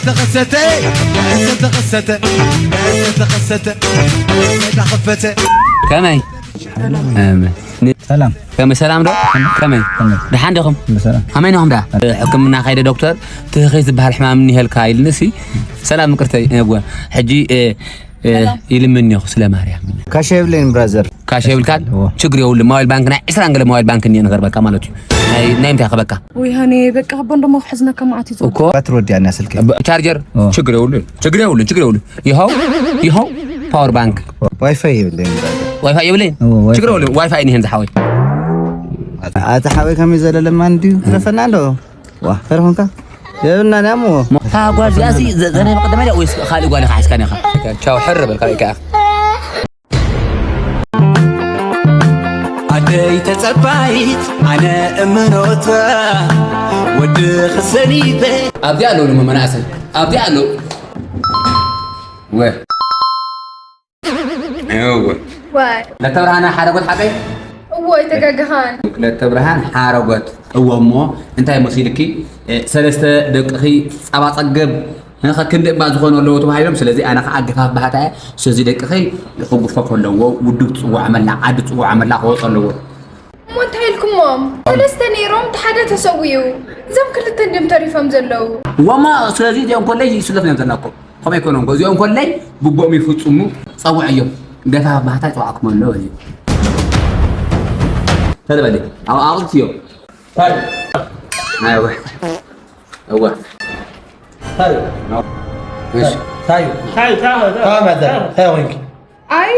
ተኸሰተ ተኸሰተ ተኸሰተ ተኸሰተ ተኸፈተ። ከመይ ሰላም ከመይ ሰላም ዶ ከመይ ደሓን ዲኹም? ብሰላም ከመይ ነኹም ደኣ? ሕክምና ካይደ ዶክተር ትህኺ ዝበሃል ሕማም እኒሀልካ ኢልንሲ ሰላም ምቅርተይ እወ ሕጂ ይልምንኹ ስለ ማርያም። ካሽ የብለይን ብራዘር። ካሽ የብልካን? ችግር የብሉን። ማዋይል ባንክ ናይ ዕስራን ገለ ማዋይል ባንክ እኒአን ክህበካ ማለት እዩ። ናይ እንታይ ክህበካ? ወይ ሃኒ በቃ ኣቦ እንደሞ ክሕዝነካ መዓት እዩ። እኮ ባትሪ ወዲኣና ስልኪ። ቻርጀር ችግር የብሉን። ችግር የብሉን። ችግር የብሉን። ይኸው ይኸው ፓወር ባንክ። ዋይፋይ የብለይን ብራዘር። ዋይፋይ የብለይን? ችግር የብሉን። ዋይፋይ እኒሀን ዝሓወይ። ኣቲ ሓወይ ከመይ ዘለለማ እንድዩ ትረፈና ኣሎ። ዋ ተረፈንካ የብልና ዳሞ። እታ ጓል እዚኣ ሲ ዘ- ዘነ መቀደመ ድያ ወይስ ካልእ ጓል ኢኻ ሒዝካን ኢኻ? ቻው ሕር በል ካልእ ኢኻ። ኣደይ ተጸባይት ኣነ እምኖታ ወዲ ክሰኒተ ኣብዚኣ ኣለዉ ድማ መናእሰይ ኣብዚኣ ኣለዉ። ወ እወ ዋይ ለተብርሃነ ሓረጎት ሓቀይ እዎ ኣይተጋገኻን። ለተብርሃን ሓረጎት እዎ እሞ እንታይ መሲልኪ ሰለስተ ደቅኺ ፃባ ፀገብ ከክንዲ እባ ዝኾኑ ኣለዎ ተባሂሎም። ስለዚ ኣነ ከዓ ግፋፍ ባህታ እየ። ስለዚ ደቅኺ ክጉፈፍ ኣለዎ። ውድብ ትፅዋዕ መላ ዓዲ ትፅዋዕ መላ ክወፅ ኣለዎ። እሞ እንታይ ኢልኩሞም? ሰለስተ ነይሮም እቲ ሓደ ተሰዊኡ። እዞም ክልተ እንድዮም ተሪፎም ዘለዉ። እዋማ ስለዚ እዚኦም ኮለይ ይስለፍ እዮም ዘለኩም። ከመይ ኮኖም እዚኦም ኮለይ ግቦም ይፍፅሙ። ፀውዐዮም። ገፋፍ ባህታ ይፅዋዕኩም ኣሎ እዩ። ተለበለ ኣብ ኣቕልትዮ ታይ ኣይወ እወ ታይ እሺ ታይ ታይ ታይ ታይ ታይ ወንክ ኣይ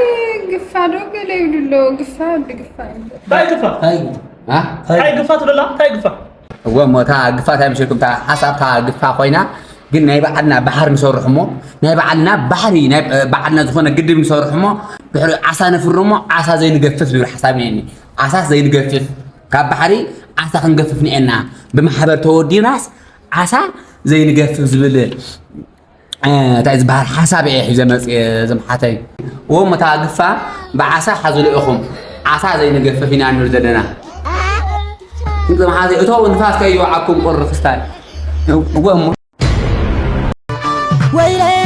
ግፋ ዶ ገለ ይብሉ ኣለዉ። ግፋ ወዲ ግፋ እዩ። ታይ ግፋ ታይ አ ታይ ግፋ ትብለላ ታይ ግፋ እወ እሞ እታ ግፋ እንታይ ምሽልኩም እታ ሓሳብ እታ ግፋ ኮይና ግን ናይ ባዕልና ባሕሪ ንሰርሕ እሞ ናይ ባዕልና ባሕሪ ናይ ባዕልና ዝኾነ ግድብ ንሰርሕ እሞ ድሕሪ ዓሳ ነፍሪ እሞ ዓሳ ዘይንገፍፍ ዝብል ሓሳብ እኒአኒ። ዓሳስ ዘይንገፍፍ ካብ ባሕሪ ዓሳ ክንገፍፍ እኒአና ብማሕበር ተወዲብናስ ዓሳ ዘይንገፍፍ ዝብል እንታይ ዝበሃል ሓሳብ እየ ሒዘ መፅየ ዝምሓተይ። እሞ እታ ግፋ ብዓሳ ሓዝሉ ኢኹም ዓሳ ዘይንገፍፍ ኢና ንብል ዘለና። ዝምሓተይ እቶ ንፋስ ከይወዓኩም ቁሪ ክስታይ እወ እሞ ወይለይ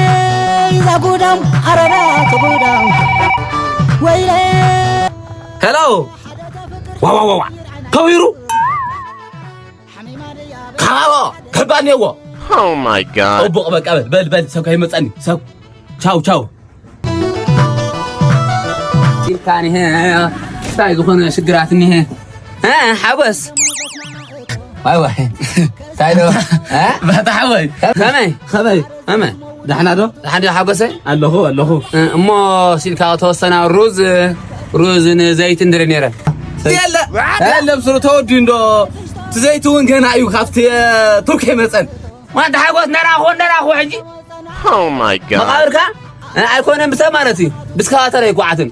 ዛጉዳም ኣረዳ ክቡዳም ወይለይ ሄሎ ዋዋዋዋ ከቢሩ ካባቦ ከባድ ነዎ Oh my god. ጽቡቕ በቃ በል በል በል ሰብ ከይመፀኒ ሰብ ቻው ቻው ኢልካ ኒሀ እንታይ ዝኾነ ሽግራት ኒሀ ሓጎስ ዋይ ዋይ እንታይ ዶ ባታ ሓወይ ከመይ ከመይ ከመይ ዳሕና ዶ ሓዲ ሓጎሰ ኣለኹ ኣለኹ እሞ ሲልካ ተወሰና ሩዝ ሩዝ ንዘይት እንድረ ነረ የለ የለ ብስሩ ተወዲኡ እንዶ እቲ ዘይቲ እውን ገና እዩ ካብቲ ቱርክ ይመፀን ዋንታ ሓጎስ ነራኹ ነራኹ ሕጂ Oh my god. መቃብርካ ኣይኮነን ብሰብ ማለት እዩ ብስካዋተር ኣይኳዓትን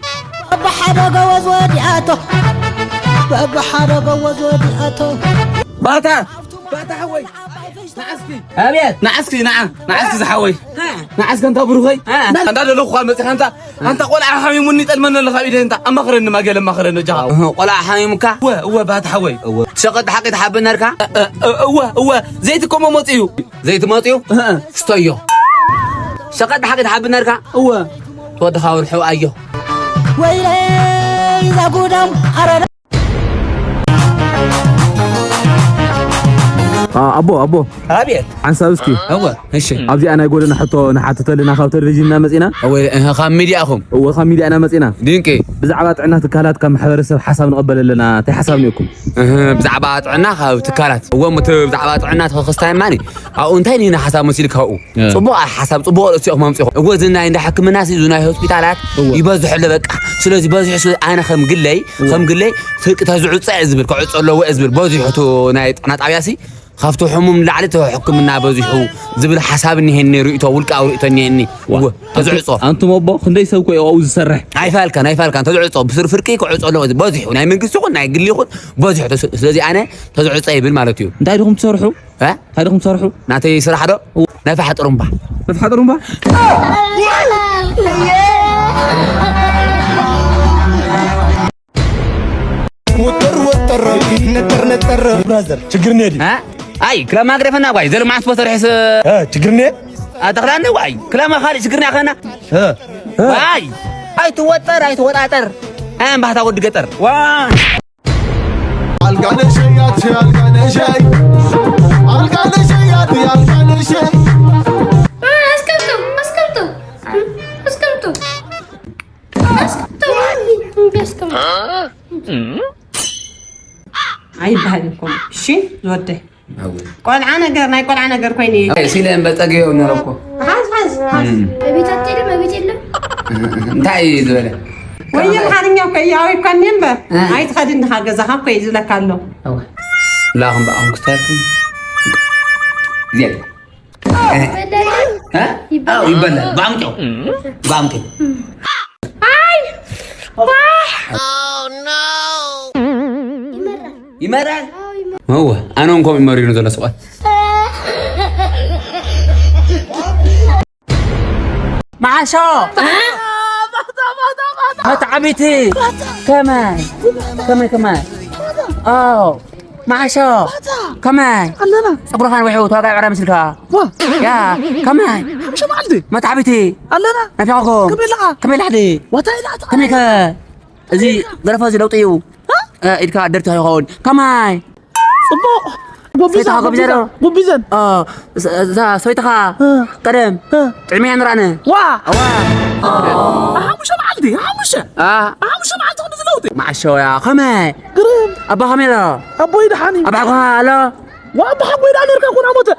በብሓደ ገወዝ ወዲኣቶ በብሓደ ገወዝ ወዲኣቶ ባታ ባታ ሓወይ ንዓስኪ ኣቤት ንዓስኪ ንዓ ንዓስኪ ዝሓወይ ንዓስኪ እንታ ብሩኸይ እንዳ ደለኹ ኳ መፂኻ እንታ ኣንታ ቆልዓ ሓሚሙኒ ጠልመኒ ኣለኻ ኢደ እንታ ኣማኽረኒ ማገለ ኣማኽረኒ ጃኻ ቆልዓ ሓሚሙካ እወ እወ ባት ሓወይ ሸቐጥ ሓቂ ትሓብእ ነርካ እወ እወ ዘይቲ ኮሞ መፂኡ ዘይቲ መፂኡ ስተዮ ሸቐጥ ሓቂ ትሓብእ ነርካ እወ ተወድኻ ወርሑ ኣዮ ወይለይ ዛጉዳም ኣረዳ ኣቦ ኣቦ ኣቤት ሓንሳብ እስኪ እወ እሺ ኣብዚኣ ናይ ጎደና ሕቶ ንሓትቶ ኣለና ካብ ቴሌቪዥን እና መፂና እወ እህ፣ ካብ ሚድያኹም እወ ካብ ሚድያ ኢና መፂና ድንቂ ብዛዕባ ጥዕና ትካላት ካብ ማሕበረሰብ ሓሳብ ንቐበል ኣለና እንታይ ሓሳብ እኒኦኩም እህ፣ ብዛዕባ ጥዕና ካብ ትካላት እወ እሞ እቲ ብዛዕባ ጥዕና ተኸክስታይ ማኒ ኣብኡ እንታይ ንህና ሓሳብ መሲሉ ካብኡ ጽቡቕ ሓሳብ ጽቡቕ ርእሲ ኢኹም ኣምጺኹም እወ እዚ ናይ እንዳ ሕክምና ሲ እዚ ናይ ሆስፒታላት ይበዝሑ ኣለበቃ ስለዚ በዚሑ ስለ ኣነ ከም ግለይ ከም ግለይ ስርቂ ተዝዕጸ እየ ዝብል ክዕጾ ኣለዎ እየ ዝብል በዚሑ እቲ ናይ ጥዕና ጣብያ ሲ ካብቲ ሕሙም ንላዕሊ እቲ ሕክምና በዚሑ ዝብል ሓሳብ እኒሄኒ ርእቶ ውልቃዊ ርእቶ እኒሄኒ እወ ተዝዕጾ ኣንቱም ኣቦ ክንደይ ሰብ ኮ ኣብኡ ዝሰርሕ ኣይፋልካን ኣይፋልካን ተዝዕጾ ብስር ፍርቂ ክዕጾ ኣለዎ በዚሑ ናይ መንግስቲ ይኹን ናይ ግሊ ይኹን በዚሑ ስለዚ ኣነ ተዝዕጸ ይብል ማለት እዩ እንታይ ድኹም ትሰርሑ እንታይ ድኹም ትሰርሑ ናተይ ስራሕ ዶ ናይ ፋሕ ጥሩምባ ናይ ፋሕ ጥሩምባ ወጠር ወጠር ነጠር ነጠር ብራዘር ችግር ነዲ ኣይ ክላብ ማግረፈና ጓይ ዘልማዓት ፖስተር ሕስ ችግር ነ ኣተኽላነ ዋይ ክላማ ካልእ ሽግርና ከና ዋይ ኣይትወጠር ኣይትወጣጠር ኣን ባህታ ወዲ ገጠር ዋይ ኣልጋ ነሸያት ኣልጋ ነሸይ ኣልጋ ነሸያት ኣልጋ ነሸይ አስቀምጡ አስቀምጡ አስቀምጡ አስቀምጡ አስቀምጡ ኣይበሃል እኮ እሺ ዝወደይ ቆልዓ ነገር ናይ ቆልዓ ነገር ኮይኑ እዩ ሲለ እምበፀገዮ ነረኮ ሓዝ ሓዝ ሓዝ እቤት አትሄድም እቤት የለም እንታይ እዩ ዝበለ ወይ ኣምሓርኛ እኮ እዩ ኣበይ እኳ እኒአ እምበር ኣይትኸድን ድኻ ገዛኻ እኮ እዩ ዝብለካ ኣሎ ላኹም ብኣኹም ክስታልኩም እዚኣ ይበላል ባምቂው ባምቂው ይመራል እወ ኣነ እንኮም ይመሪኑ ዘሎ ስቋት መዓሾ ኣታ ዓቢቲ ከመይ ከመይ ከመይ ኣው መዓሾ ከመይ ኣለና ጸጉርኻ ንዊሑ ተዋጋይ ዕረ ምስልካ ዋ ያ ከመይ ሓምሻ መዓልቲ መታ ዓቢቲ ኣለና ናፊቕኩም ከመይ ኣለኻ ከመይ ላሕዲ ዋታ ኢላ ከመይ ከ እዚ ገረፎ እዚ ለውጢ እዩ ኢድካ ደርቲ ይኸውን ከመይ ጽቡቕ ጎቢዛ ጎቢዘን እዛ ሰበይትኻ ቀደም ጥዕመያ ንራነ ዋ ሓሙሽተ መዓልቲ ሓሙሽተ ሓሙሽተ መዓልቲ ክንዲ ዝለውጢ መዓሸወያ ከመይ ግርም ኣባ ከመይ ኣሎ ኣቦይ ደሓን እዩ ኣባሕኳ ኣሎ ዋ ኣባ ሓጎይ ደኣ ነርካ ኮና ሞተ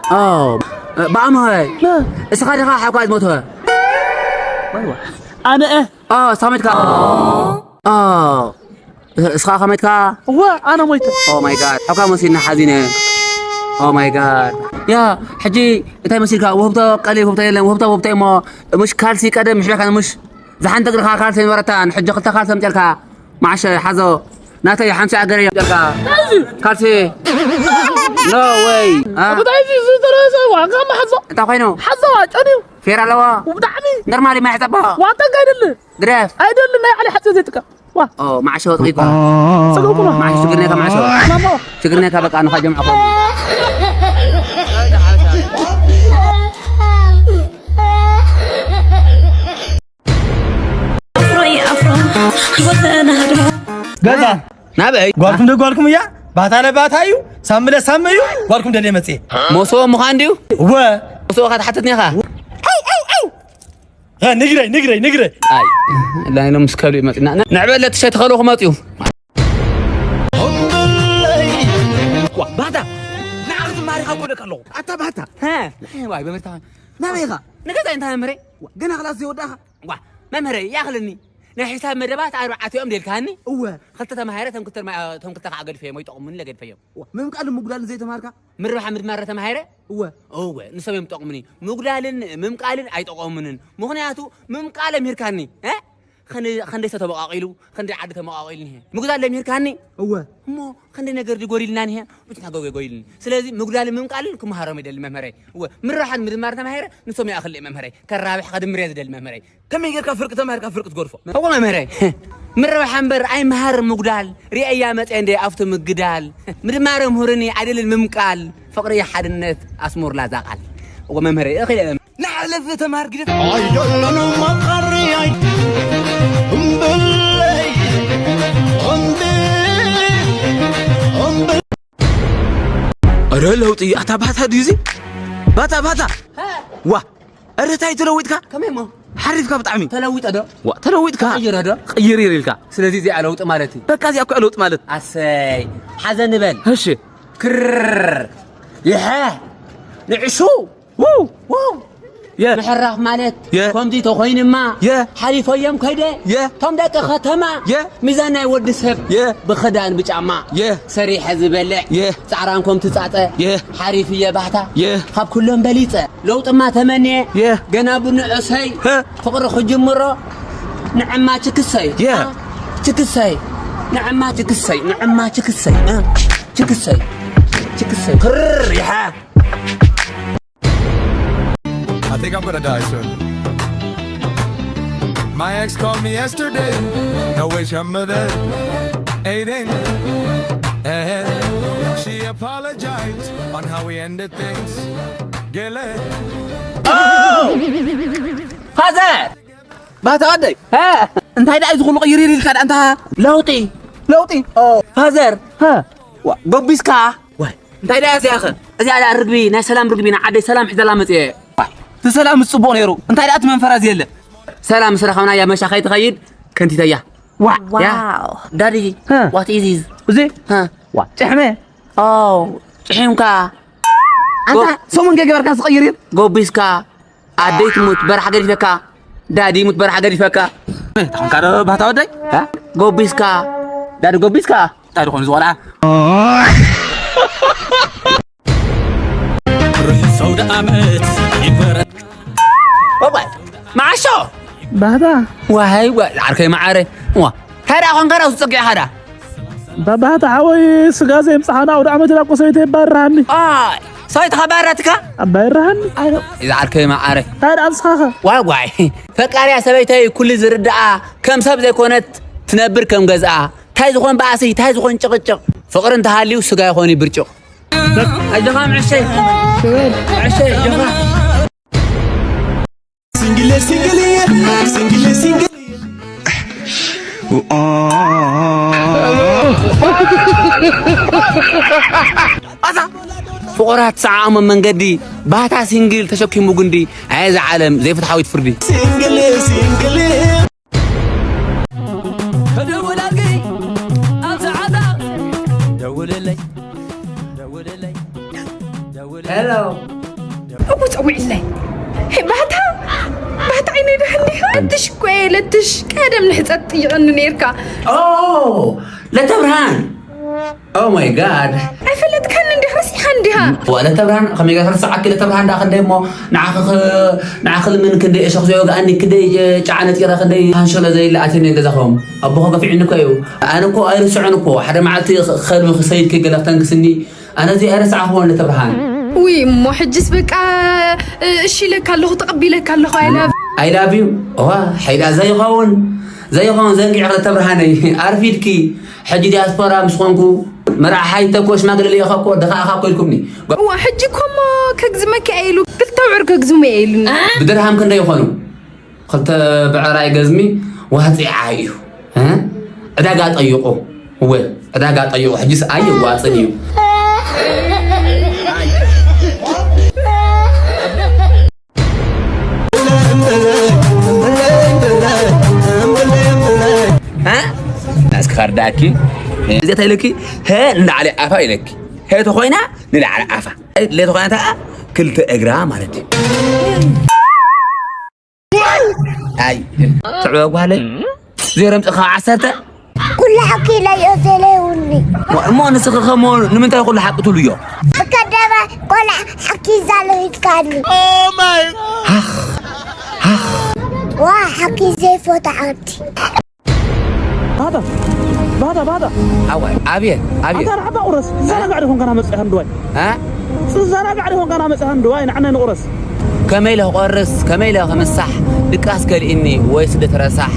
ብኣመኸይ እስኻ ዲኻ ሓኳ ዝሞተ ኣነ እ እስኻ መትካ እስኻ ከመትካ እወ ኣነ ሞይተ ኦ ማይ ጋድ ሓኳ መሲልና ሓዚነ ኦ ማይ ጋድ ያ ሕጂ እንታይ መሲልካ ውህብቶ ቀሊ ውህብቶ የለን ውህብቶ ውህብቶ እሞ ምሽ ካልሲ ቀደም ይሕለካ ምሽ ዝሓንቲ እግርኻ ካልሲ ነበረታን ሕጂ ክልተ ካልሲ ኣምጨልካ ማዓሸ ሓዞ ናተይ ሓምሳ ኣገረ የምጨልካ ካልሲ ኖ ወይ ብጣዕሚ ዝተረሰ ዋጋ ማሓዞ እንታይ ኮይኑ ሓዞ ጨንዩ ፌር ኣለዎ ብጣዕሚ ኖርማሊ ማይ ሕፀቦ ዋጠንካ ኣይደል ግደፍ ኣይደል ናይ ዓሊ ሓፂ ዘይጥቃ ዋ ኦ ማዕሾ ወጥቂኳ ጽጉምኩ ማዕሾ ሽግርኔካ ማዕሾ ማሞ ሽግርኔካ በቃ ንኻ ጀምዓኹም ኣፍሮ ይኣፍሮ ህይወተና ህድሞ ገዛ ናበይ ጓልኩም ደ ጓልኩም እያ ባታ ለባታ እዩ ሳምለ ሳም እዩ ጓልኩም ደልየ መፅእ መሶ ምዃን ድዩ እወ መሶ ኻ ትሓትትኒ ኢኻ እ፣ ንግረይ ንግረይ ንግረይ ኣይ ላይኖ ምስ ከብዱ መፅና ንዕበለ ትሸት ኸሉ ክመፅኡ ባታ ንዓኽ ዝማሪኻ ኮነ ከለኹ ኣታ ባታ ዋይ በመርታ ናበይ ኢኻ ንገዛ እንታይ መምህረይ ገና ክላስ ዘይወዳእኻ ዋ መምህረይ ያኽልኒ ናይ ሒሳብ መደባት ኣርባዕቲኦም ደልካኒ እወ ክልተ ተማሃረ ተም ክልተ ተም ክልተ ከዓ ገድፈዮም ወይ ጠቕሙኒ ለገድፈዮም ምምቃልን ምጉዳልን ዘይተማርካ ምርባሕ ምድማር ተማሃረ እወ እወ ንሶም እዮም ጠቕሙኒ ምጉዳልን ምምቃልን ኣይጠቐሙንን ምኽንያቱ ምምቃል ኣምሂርካኒ እ? ኸንደ- ኸንደይ ሰብ ተበቓቒሉ ኸንደይ ዓዲ ተመቓቒሉ ንሄ ምጉዳል ኣምሂርካኒ እወ እሞ ኸንደይ ነገር ድጎዲልና ንሄ ብዙሕ ነገር ጎዲልኒ ስለዚ ምጉዳልን ምምቃልን ክመሃሮም ይደሊ መምህረይ እወ ምርባሕን ምድማር ተማሂረ ንሶም ይኣኽል መምህረይ ከራብሕ ከድምር እየ ዝደሊ መምህረይ ከመይ ጌርካ ፍርቂ ተማሂርካ ፍርቂ ትገድፎ? እወ መምህረይ፣ ምርባሕ እምበር ኣይምሃር ምጉዳል፣ ሪኤያ መፅየ እንደ ኣብቲ ምግዳል፣ ምድማረ ምሁርኒ ኣይደልን ምምቃል፣ ፍቕሪ ሓድነት ኣስሙርላ እዛ ቃል። እወ መምህረይ፣ እኺለ እም። ንሓለፈ ተምሃር ግደፍ። ኣይደለንም መቃሪ ኣይ እምብለይ እምቢ እምቢ ኧረ ለውጢ ኣታ ባታ ድዩ እዚ ባታ ባታ ዋ ኧረ ታይ ተለዊጥካ ከመይ እሞ ሓሪፍካ ብጣዕሚ ተለዊጠ ዶ ዋ ተለዊጥካ ቀይረ ዶ ቅይር ኢልካ ስለዚ እዚኣ ለውጢ ማለት እዩ በቃ እዚኣ እኮ ለውጢ ማለት ኣሰይ ሓዘ ንበል እሺ ክር ይሐ ንዕሹ ው ው የ ምሕራፍ ማለት የ ከምዚ ተኾይንማ የ ሓሊፈዮም ከይደ የ ቶም ደቂ ከተማ የ ሚዛን ናይ ወዲ ሰብ የ ብኽዳን ብጫማ የ ሰሪሐ ዝበልዕ የ ጻዕራም ከም ትጻጸ የ ሓሪፍ እየ ባህታ የ ካብ ኩሎም በሊጸ ለውጥማ ተመንየ የ ገና ብንእሰይ ህ ፍቕሪ ክጅምሮ ንዕማ ችክሰይ የ ችክሰይ ንዕማ ችክሰይ ንዕማ ችክሰይ እ ችክሰይ ችክሰይ ክር ይሓ I think I'm gonna die soon. My ex called me yesterday. No way, I'm there. Aiden. And she apologized on how we ended things. Gele. ፋዘር! ባህታ ወደይ! ሀ! እንታይ ደኣ እዚ ኩሉ ቅይር ኢልካ ደኣ እንታ? ለውጢ! ለውጢ! ኦ! ፋዘር! ሀ! ዋ፣ ጎቢስካ? ዋይ፣ እንታይ ደኣ እዚኣ ኸ? እዚኣ ደኣ ርግቢ፣ ናይ ሰላም ርግቢ፣ ንዓደይ ሰላም ሒዘላ መጽየ። ዋይ፣ እቲ ሰላም ጽቡቕ ነይሩ። እንታይ ደኣ እቲ መንፈራ እዚ የለ? ሰላም ምስ ረኸብናያ መሻ ከይትኸይድ ከንቲተያ። ዋ! ያ። ዋው። ዳዲ፣ ሀ። What is this? እዚ? ሀ። ዋ፣ ጭሕመ። ኦ፣ ጭሒምካ። ኣንታ ጎ- ሰሙን ገገበርካ ዝቐይር እዩ። ጎቢስካ። ኣደይ ትሙት በራሕ ገዲፈካ። ዳዲ ሙት በራሕ ገዲፈካ። እንታይ ኾንካ ዶ ባህታ ወደይ? እ? ጎቢስካ። ዳዲ ጎቢስካ። እንታይ ኾን ዝቆልዓ? ርሑስ ኣውደ ዓመት ይግበረ። ወባይ፣ መዓሾ። ባህታ። ዋይ፣ ዋይ፣ ዓርከይ መዓረ። ዋ፣ እንታይ ደኣ ኾንካ ደኣ ዝጸጊዕኻ ደኣ? ባባህታ ሓወይ፣ ስጋ ዘይምጻኻና ኣውደ ዓመት ኢላ እኮ ሰበይተይ ኣባርራሃኒ። ኣይ፣ ሰበይትኻ ኣባረረትካ? ኣባይራሃኒ። ኣይ፣ እዛ ዓርከይ መዓረ። እንታይ ደኣ ንስኻኸ? ዋይ፣ ዋይ። ፈቃሪያ ሰበይተይ ኩሉ ዝርድኣ፣ ከም ሰብ ዘይኮነት ትነብር ከም ገዝኣ። ታይ ዝኾን ባእሲ፣ ታይ ዝኾን ጭቕጭቕ። ፍቕሪ እንተሃልዩ ስጋ ይኾን ብርጭቕ። ኣጆኻ ምዕሸይ። ምዕሸይ፣ ኣጆኻ። ሲንግል፣ ሲንግል፣ ሲንግል፣ ሲንግል። ኣታ ፍቑራት ሰዓዓሞ መንገዲ፣ ባህታ ሲንግል ተሸኪሙ ጉንዲ፣ ኣየ እዛ ዓለም ዘይፍትሓዊት ፍርዲ። ሲንግል፣ ሲንግል። ደውል ኣድርጊ፣ ኣብዛ ዓዛ ደውልለይ፣ ደውልለይ፣ ደውልለይ። ሄሎ። እቡ ጸዊዕለይ። ሄ፣ ባህታ፣ ባህታ ዓይነይ ደሓን ዲኻ? ለትሽ እኮ እየ፣ ለትሽ። ቀደም ንሕጸት ጥይቐኒ ነይርካ። ኦ፣ ለተብርሃን። Oh my God። ኣይፈለጥካን እንዲኻ፣ ረሲዕካ እንዲኻ። ዋ፣ ለተብርሃን፣ ከመይ ገይረ ክርስዓኪ? ለተብርሃን ደኣ ክንደይ እሞ፣ ንዓኺ ኽ-፣ ንዓኺ ልምን ክንደይ እሾኽ ዘይወግኣኒ፣ ክንደይ ጫዓ ነጢረ፣ ክንደይ ሃንሸሎ ዘይለ ኣትየኒ ገዛኹም። ኣቦኹ ገፊዑኒ እኮ እዩ። ኣነ እኮ ኣይርስዖን እኮ። ሓደ መዓልቲ ኸ-፣ ከልቢ ክሰይድ ከይገለ ክተንክስኒ፣ ኣነ እዚ ኣይረሳዕኽዎን ለተብርሃን። ውይ፣ እሞ ሕጅስ በቃ፣ እ፣ እሺ ኢለካ ኣለኹ፣ ተቐቢለካ ኣለኹ፣ I love you። I love you? እዋ፣ ሓይዳ ዘይኸውን፣ ዘይኸውን ዘንጊዕኺ ለተብርሃነይ። ኣርፊድኪ። ሕጂ ዲያስፖራ ምስ ኾንኩ፣ መርዓ ሓይተ እኮ ሽማግለ ልኢኸ እኮ፣ ድኻ ኢኻ እኮ ኢልኩምኒ። እዋ፣ ሕጂ እኮ እሞ ከግዝመኪ እየ ኢሉ፣ ክልተ ኣውዕር ከግዝሙ እየ ኢሉኒ። ብድርሃም ክንደይ ይኾኑ? ክልተ ብዕራይ ገዝሚ ዋፂዓ እዩ። እ? ዕዳጋ ጠይቁ። እወ፣ ዕዳጋ ጠይቁ። ሕጂስ ኣየዋፅን እዩ። እ? እስኪ ካርዳኪ። እዚ እንታይ ኢለኪ? ሀ ንላዕሊ ኣፋ ኢለኪ። ሀ ተኾይና ንላዕሊ ኣፋ። ለ ተኾይና ተኣ ክልተ እግራ ማለት እዩ። ኣይ፣ ትዕበ ጓለይ። ዜሮ ኣምጽእኻ ዓሰርተ? ኩሉ ሓቂ ኢለዮ ዘለውኒ። እሞ ንስኺ ከሞ ንምንታይ ኩሉ ሓቂ ትብልዮ? ብቀደመ ቆልዓ ሓቂ ይዛለዊትካኒ። ሃኽ፣ ሃኽ። ዋ፣ ሓቂ ዘይፈትዎ ዓዲ። ባታ፣ ባታ፣ ባታ። ኣዋይ፣ ኣብየ፣ ኣብየ። ኣታ ንዓባ ቁረስ፣ እ? ዝዛናጋዕ ዲኹም ከና መጽእኻ እንድዋይ። እ? ዝዛናጋዕ ዲኹም ከና መጽእኻ እንድዋይ፣ ንዓና ንቁረስ። ከመይ ኢለ ክቆርስ፣ ከመይ ኢለ ክምሳሕ፣ ድቃስ ከልኢኒ ወይ ስደት ረሳሕ።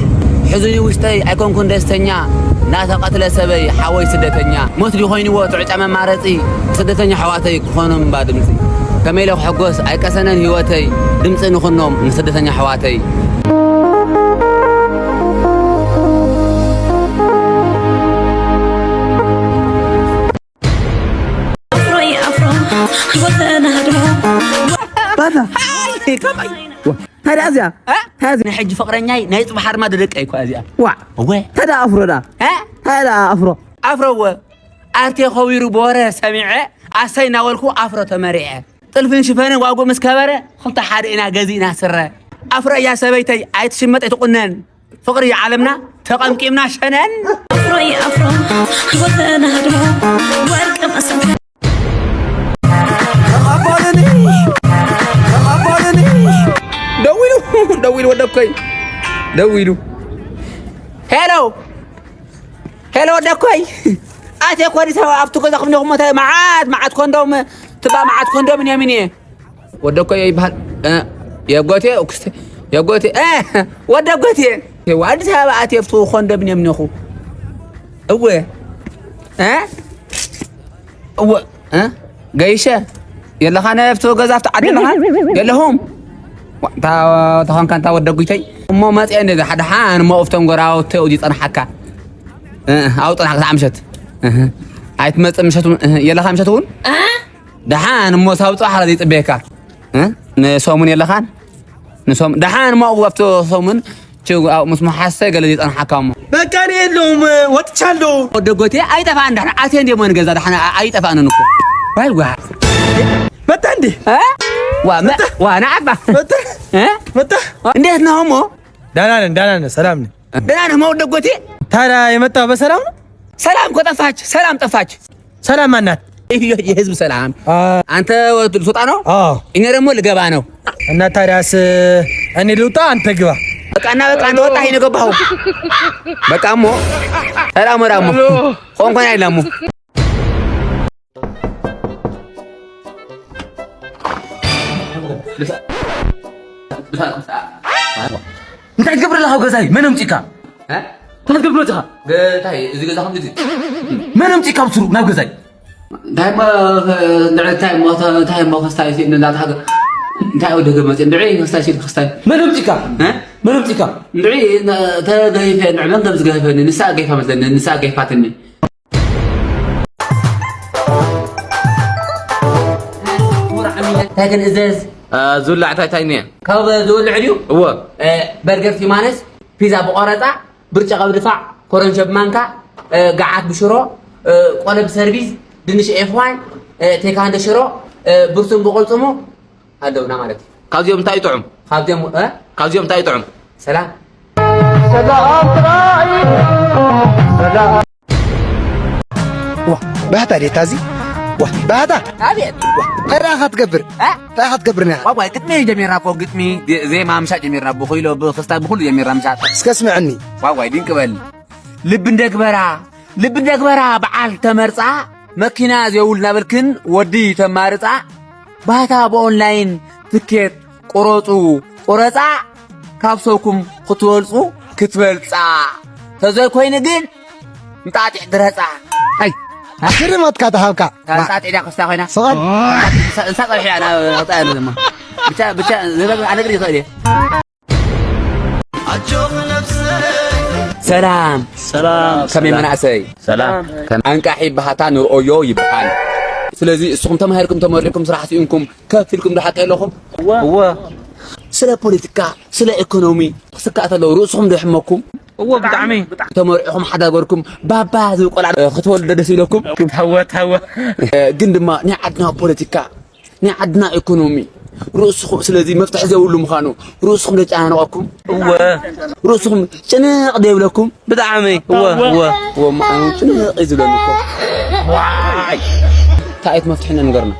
ሕዙኒ ውሽጠይ ኣይኮንኩን ደስተኛ፣ ናተቐትለ ሰበይ ሓወይ ስደተኛ። ሞት ድዩ ኮይንዎ ትዕጫ መማረጺ፣ ስደተኛ ኣሕዋተይ ክኾኖም እምባ ድምጺ። ከመይ ኢለ ክሕጎስ ኣይቀሰነን ህይወተይ፣ ድምጺ ንኹኖም ንስደተኛ ኣሕዋተይ። ኣፍሮ ይኣፍሮ፣ ወተናህድሞ። ባታ። ሃይ፣ ከመይ? ዋ፣ እንታይ ደኣ እዚኣ? እ? እንታይ እዚኣ? ናይ ሕጂ ፍቕረኛይ ናይ ጽባሕ ኣርማዶ ደቀይ እኮ እዚኣ። ዋ። እወ። እንታይ ደኣ ኣፍሮ ደኣ? እ? እንታይ ደኣ ኣፍሮ? ኣፍሮ እወ። ኣርቴ ከዊሩ ብወረ ሰሚዐ፣ ኣሰይ እናበልኩ ኣፍሮ ተመሪዐ። ጥልፍን ሽፈንን ዋግኡ ምስ ከበረ፣ ክልተ ሓደ ኢና ገዚእና ስረ። ኣፍሮ እያ ሰበይተይ፣ ኣይትሽመጥ ኣይትቑነን። ፍቕሪ እዩ ዓለምና፣ ተቐምቂምና ሸነን። ኣፍሮ ይኣፍሮ፣ ወተናህድሞ፣ ወርቂ መሰንቆ። ተቐበሉኒ፣ ተቐበሉኒ። ደዊሉ፣ ደዊሉ ወደኮይ፣ ደዊሉ። ሄሎ፣ ሄሎ ወደኮይ። ኣትየ እኮ ኣዲስ ኣበባ፣ ኣብቲ ገዛኹም እኒኹም፣ እንታይ መዓት፣ መዓት ኮንዶም፣ ትባ መዓት ኮንዶም እኒኦም እኒየ። ወደ እኮ ይበሃል። እ፣ የጎቴ፣ እኩስቴ፣ የጎቴ፣ እ፣ ወደ ጎቴ። ወ-፣ ኣዲስ ኣበባ ኣትየ ኣብቲ ኮንዶሚንየም እኒኹ። እወ። እ? እወ። እ? ገይሸ። የለኻን ኣብቲ ገዛ ኣብቲ ዓዲ ኣለኻን? የለኹም። ዋ፣ እንታ ተኾንካ እንታ ወደ ጉይተይ። እሞ መጽአ እንደ ሓደ ሓን እሞ እፍቶም ጎራውተይ ውዲ ጸንሓካ። እ፣ ኣው ጸንሓካ ሰዓት ምሸት። እህ። ኣይትመጽእ ምሸት እውን፣ እህ፣ የለኻ ምሸት እውን? ደሓን እሞ ሳብ ጽባሕ ኸኣ ዘይጽበየካ። እ? ንሰሙን የለኻን? ንሰሙን፣ ደሓን እሞ ኣብቲ ሰሙን ችው፣ ኣብ ምስ መሓሰይ ገለ ዘይጸንሓካ እሞ። በቃ እኔ የለሁም፣ ወጥቻለሁ። ወደ ጎቴ ኣይጠፋእን፣ ደሓን ኣትየ እንደ ሞን ገዛ ደሓን ኣ-፣ ኣይጠፋእንን እኮ። ዋይ ዋ። መጣ እንዴ? እ? ዋ፣ መ-፣ መጣ? ዋ፣ ንዓባ። መጣ? እ? መጣ? እንዴት ነህ እሞ? ደህና ነን፣ ደህና ነን፣ ሰላም ነን። ደህና ነህ እሞ ወደ ጎቴ? ታዲያ የመጣው በሰላም ነው? ሰላም እኮ ጠፋች፣ ሰላም ጠፋች። ሰላም ማናት? የህዝብ ሰላም። አ- አንተ ልትወጣ ነው? አዎ። እኔ ደግሞ ልገባ ነው። እና ታዲያስ እኔ ልውጣ፣ አንተ ግባ። በቃ እና በቃ አንተ ወጣ፣ ይሄ ገባሁ። በቃ እሞ ሰላም ወራሞ ቆንቆን አይላሙ። እንታይ ትገብር ኣለኻ ኣብ ገዛይ? መን ኣምጺእካ? እ? እንታይ ትገብር ኣለኻ? እንታይ እዚ ገዛ ከምዚ ድዩ? መን ኣምጺእካ ኣብ ስሩ ናብ ገዛይ? እንታይ እሞ፣ እንታይ እሞ ክስታይ ሲል እንዳተሓገ-፣ እንታይ ወደ ገመጽ እንድዒ ክስታይ ሲል ክስታይ። መን ኣምጺእካ? እ? መን ኣምጺእካ? እንድዒ ነ-፣ ተገይፈ እንድዒ መን ከም ዝገፈኒ ንሳ ገይፋ መስለኒ፣ ንሳ ገይፋትኒ። እንታይ ክንእዘዝ? እ፣ ዝብላዕ እንታይ እንታይ እኒአ? ካብ ዝብልዕ ድዩ? እወ። እ፣ በርገር ቲማነስ፣ ፒዛ ብቆረፃ፣ ብርጭ ቀብድፋዕ፣ ኮረንሸ ብማንካ፣ እ፣ ገዓት ብሽሮ፣ እ፣ ቆለ ብሰርቪስ፣ ድንሽ ኤፍ ዋን፣ እ፣ ቴካንዶ ሽሮ፣ እ፣ ብርቱን ብቆልፅሙ ኣለውና ማለት እዩ። ካብዚኦም እንታይ ይጥዑም? ካብዚኦም፣ እ? ካብዚኦም እንታይ ይጥዑም? ሰላም። ዋ፣ ባህታ ዴታ እዚ? ዋ፣ ባህታ! ኣቤት! ዋ፣ እንታይ ደኣ ኢኻ ትገብር? እ? እንታይ ኢኻ ትገብር ነኻ? ዋይ፣ ዋይ፣ ግጥሚ ጀሚርና እኮ፣ ግጥሚ፣ ዜ-፣ ዜማ ምሻጥ ጀሚርና፣ ብኹይሎ፣ ብክስታ፣ ብኹሉ ጀሚርና ምሻጥ። እስከ ስምዐኒ። ዋይ፣ ዋይ፣ ድንቅ በል። ልቢ እንደግበራ፣ ልቢ እንደግበራ፣ በዓል ተመርጻ፣ መኪና ዘይብሉ እናበልክን ወዲ ተማርጻ፣ ባህታ ብኦንላይን ትኬት ቁረጹ፣ ቁረጻ፣ ካብ ሰብኩም ክትበልጹ፣ ክትበልጻ። ተዘይኮይኑ ግን፣ እንጣጢዕ ድረጻ። ኣይ፣ ሽልማትካ ተሃብካ። እንጣጢዕ ድያ ክስታ ኮይና? ስቓል። እንሳ-፣ እንሳ ጸብሒ እያ፣ ናብ፣ ናብ ጣያ ነው ድማ። ብቻ፣ ብቻ፣ ዝረብ ኣነግር ይኽእል እየ። ሰላም። ሰላም። ከመይ ሰላም። መናእሰይ? ሰላም። ከም ኣንቃሒ ባህታ ንርኦዮ ይበሃል። ስለዚ እስኹም ተማሂርኩም ተመሪቕኩም ስራሕ ስኢንኩም ከፍ ኢልኩም ዶ ሓቂ ኣለኹም? እወ። እወ። ስለ ፖለቲካ፣ ስለ ኢኮኖሚ ክስካእ ተለው ርእስኹም ዶ ይሕመኩም? እወ፣ ብጣዕሚ። ተመሪዕኹም ሓዳገርኩም ባባ ዝብል ቆልዓ ክትወልዱ ደስ ይብለኩም? ታወ፣ ታወ። ግን ድማ ናይ ዓድና ፖለቲካ፣ ናይ ዓድና ኢኮኖሚ ርእስኹም ስለዚ መፍትሒ ዘይብሉ ምዃኑ ርእስኹም ዶ ይጨናነቐኩም? እወ። ርእስኹም ጭንቕ ዶ ይብለኩም? ብጣዕሚ። እወ፣ እወ። እወ፣ እሞ ኣነ እውን ጭንቕ እዩ ዝብለኒ እኮ። ዋይ! እንታይ ዓይነት መፍትሒ ንገርና?